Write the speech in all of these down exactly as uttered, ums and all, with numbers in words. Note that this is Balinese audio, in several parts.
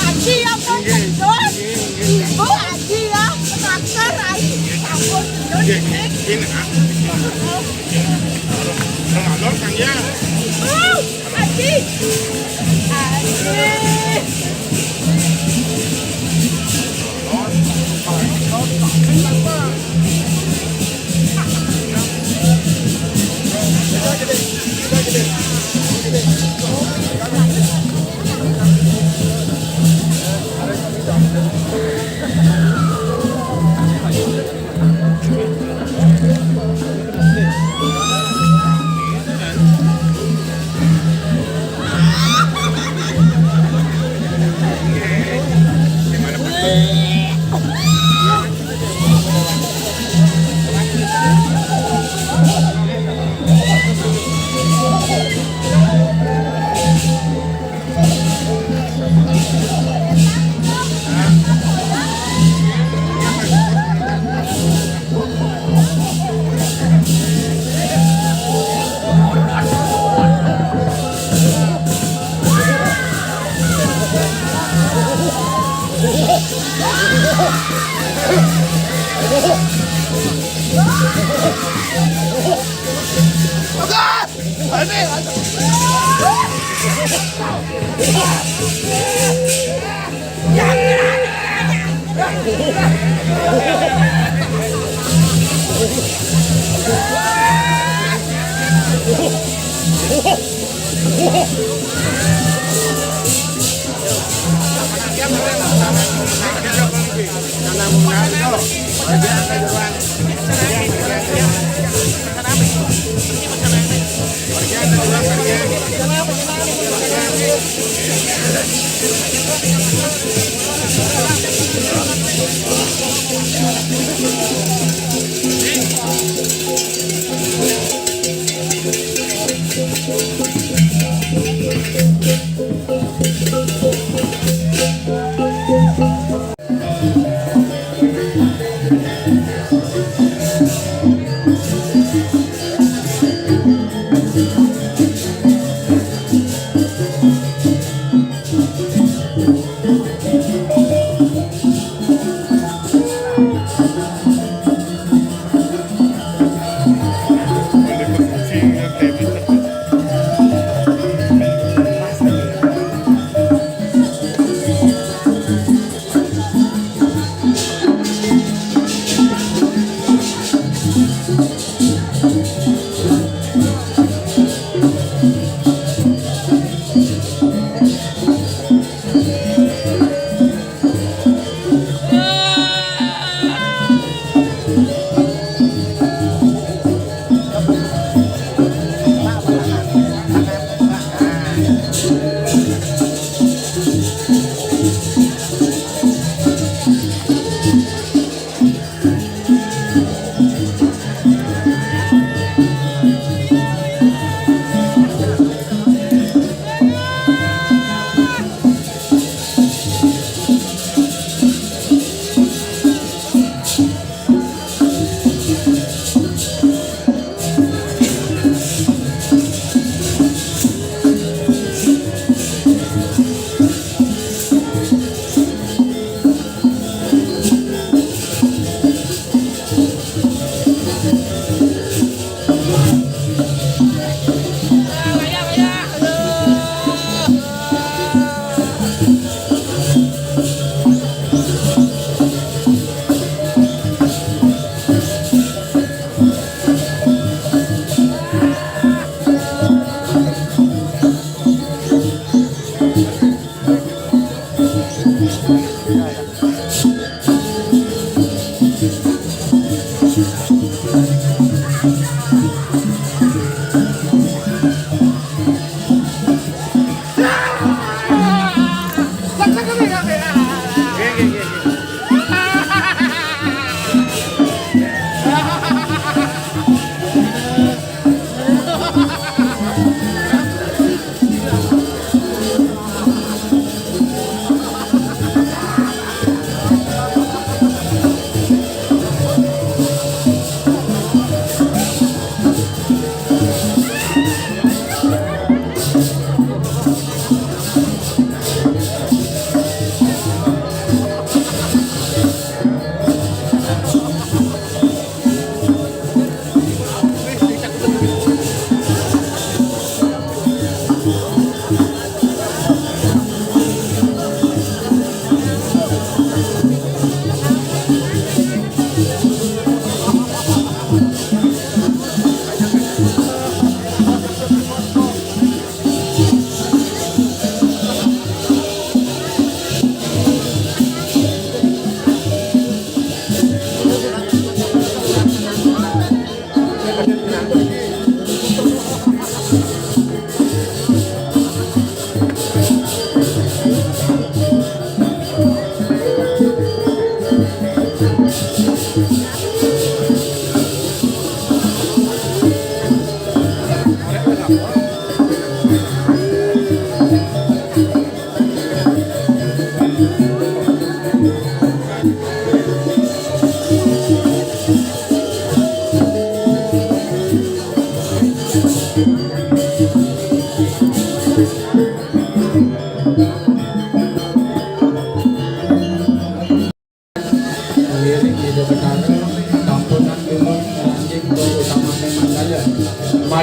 Aji ya, Bos, Bos. Ibu, Aji ya, makan, Rai. Ampun, Bos. Nggih, nggih, nggih, Nak. Ngalor, Kang, ya. Ibu, Aji. Aji.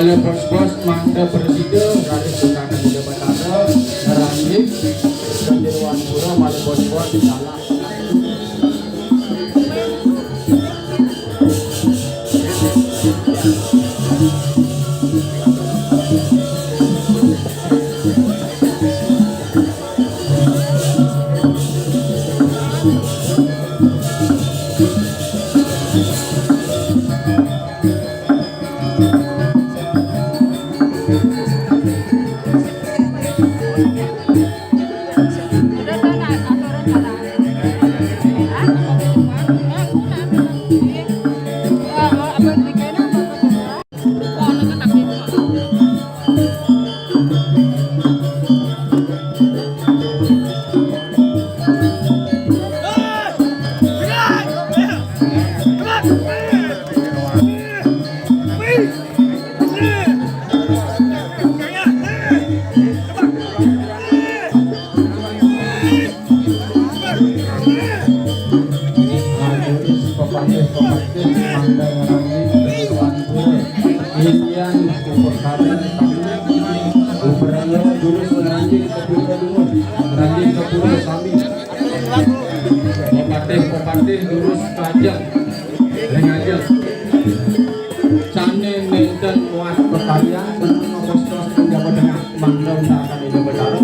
Bos-bos mangda prasida raris Kakang Ida Batara ngranjing ka jeroan pura, malih bos-bos salah. Aturus pepatih-pepatih mangda ngranjing ka Tuan Pura. Titiang upakara kami, uprana durus ngranjing ka Pura Dumun, ngranjing ka Pura Sami. Pepatih-pepatih durus ka ajeng, ring ajeng. Sané nénten muat pakaryan, menang ngabos-bos ring Jawa Tengah, mangda untakan Ida Batara.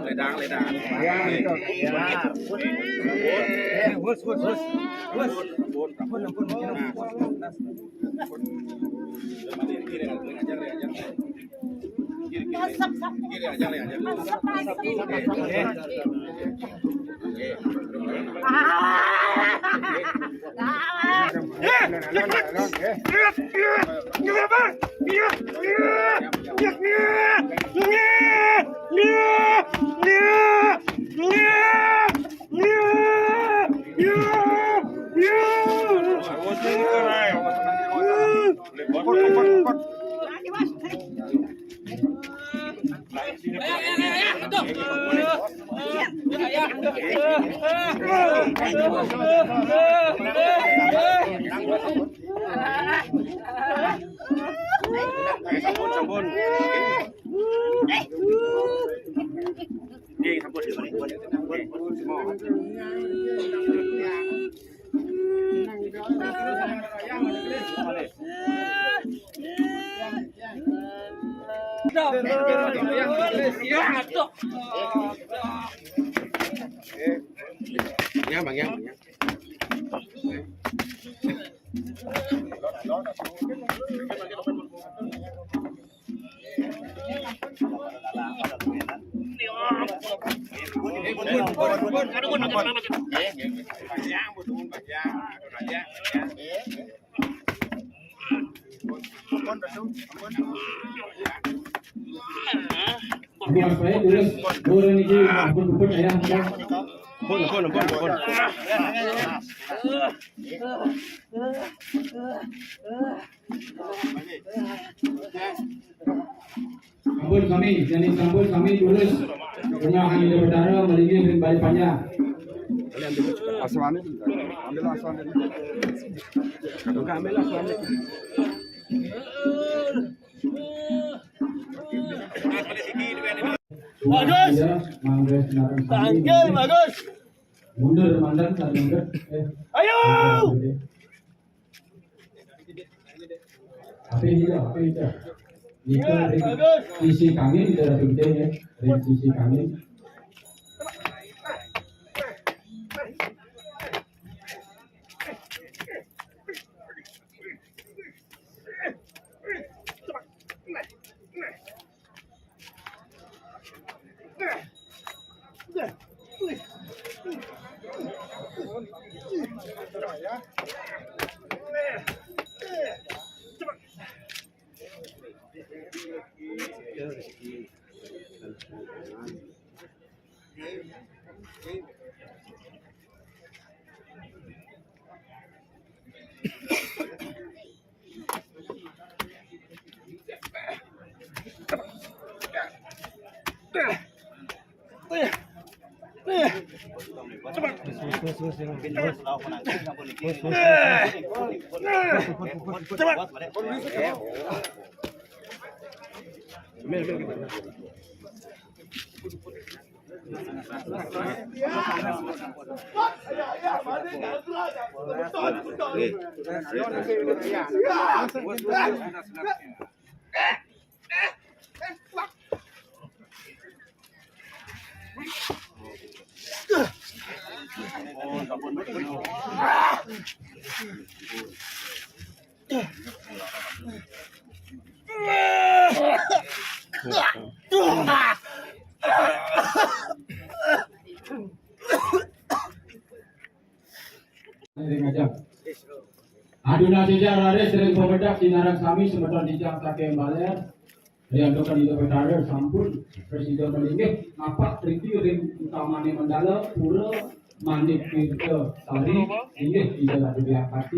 Ledang, ledang. Ya, ya. Bos, bos, bos. Bos. Ampun, ampun, ampun. Sampun, sampun. Nggih, sampun, sampun. Ya, Bang, ya, Bang, ya. Ampun, ampun, ampun, ampun. Ampun sami, jani sampun sami tulis. Tengah Ida Betara, malinggih ring Balé Panjang. Aswani, ambil aswani. Enggak, ambil aswani. Bagus. Tangkil, bagus. Mundur, mantan, mundur. Eh. Ayo. Apa ini, apa ini? Ini ring sisi kangin, kita ada penting ya. Ring sisi kangin. Ring aja. Aduna tijang raris ring pamedak tinarak sami semeton tijang saking Baler. Riantukan Ida Betara sampun prasida malinggih ngapak riki ring utamane mandala pura Manik Tirta Sari inggih Ida Ratu Diapati